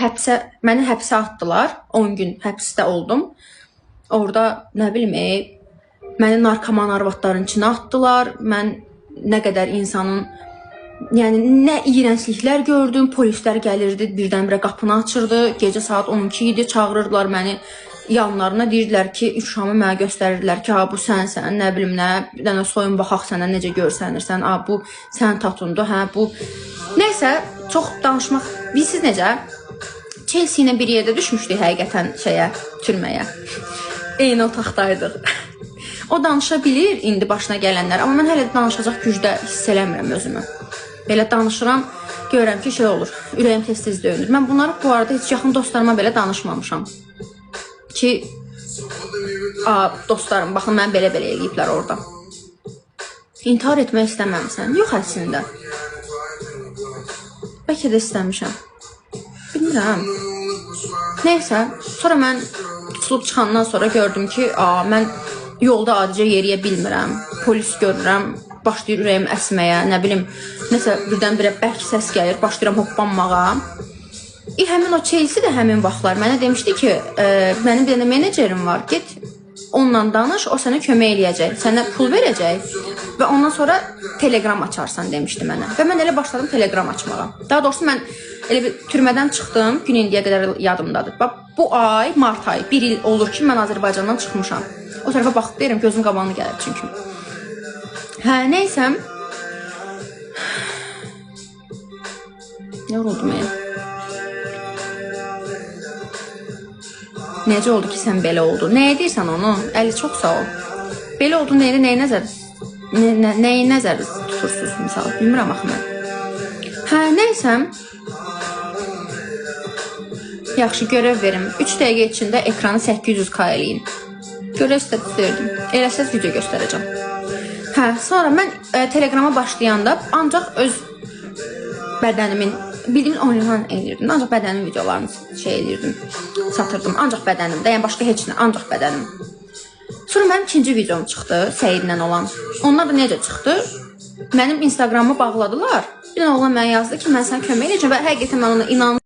Məni həbsə atdılar. 10 gün həbsdə oldum. Orada nə bilim, məni narkoman arvadların içinə atdılar. Mən nə qədər insanın, yəni nə iyrəncliklər gördüm. Polislər gəlirdi, birdən-birə qapını açırdı. Gecə saat 12 idi, çağırırdılar məni yanlarına, deyirdilər ki, ifşamı mənə göstərirdilər ki, ha bu sənsən, nə bilim nə, bir dənə soyun baxaq sənə necə görsənirsən, a bu sənin tatundur, hə bu. Nəysə, çox danışmaq, bilirsiniz necə? Chelsea ilə bir yerdə düşmüşdük həqiqətən şeyə, türməyə. Eyni otaqdaydıq. O danışa bilir indi başına gələnlər, amma mən hələ də danışacaq gücdə hiss eləmirəm özümü. Belə danışıram, görürəm ki, şey olur, ürəyim tez-tez döyünür. Mən bunları bu arada heç yaxın dostlarıma belə danışmamışam. Ki, a, dostlarım, baxın mən belə-belə eləyiblər orada. İntihar etmək istəməmsən? Yox əslində. Bəlkə də istəmişəm. Bilmirəm. Nəysə, sonra mən tutulub çıxandan sonra gördüm ki, a, mən yolda adicə yeriyə bilmirəm. Polis görürəm, başlayır ürəyim əsməyə, nə bilim, nəsə birdən-birə bərk səs gəlir, başlayıram hoppanmağa. Həmin o Chelsea də həmin vaxtlar mənə demişdi ki, mənim bir dənə menecerim var, get onunla danış, o sənə kömək eləyəcək, sənə pul verəcək və ondan sonra Telegram açarsan demişdi mənə. Və mən elə başladım Telegram açmağa. Daha doğrusu mən elə bir türmədən çıxdım, gün indiyə qədər yadımdadır. Bax bu ay, mart ayı, bir il olur ki, mən Azərbaycandan çıxmışam. O tərəfə baxıb deyirəm, gözüm qabağına gəlir çünki. Hə, nəysə. Yoruldum ya. Necə oldu ki, sən belə oldun? Nəyə deyirsən onu? Əli, çox sağ ol. Belə oldu, nəyi nəzər? Nəyi nəzərdə tutursunuz misal? Bilmirəm axı mən. Hə, nəysə. Yaxşı, görəv verim. 3 dəqiqə içində ekranı 800K eləyin. Görəv statüsü verdim. Eləsəz video göstərəcəm. Hə, sonra mən Telegrama başlayanda ancaq öz bədənimin bildiyimiz OnlyFans eləyirdim. Ancaq bədənim videolarını şey eləyirdim, satırdım. Ancaq bədənimdə, yəni başqa heç nə, ancaq bədənim. Sonra mənim ikinci videom çıxdı, Səidlə olan. Onlar da necə çıxdı? Mənim Instagramımı bağladılar. Bir dənə oğlan mənə yazdı ki, mən sənə kömək eləyəcəm və həqiqətən mən ona inandım.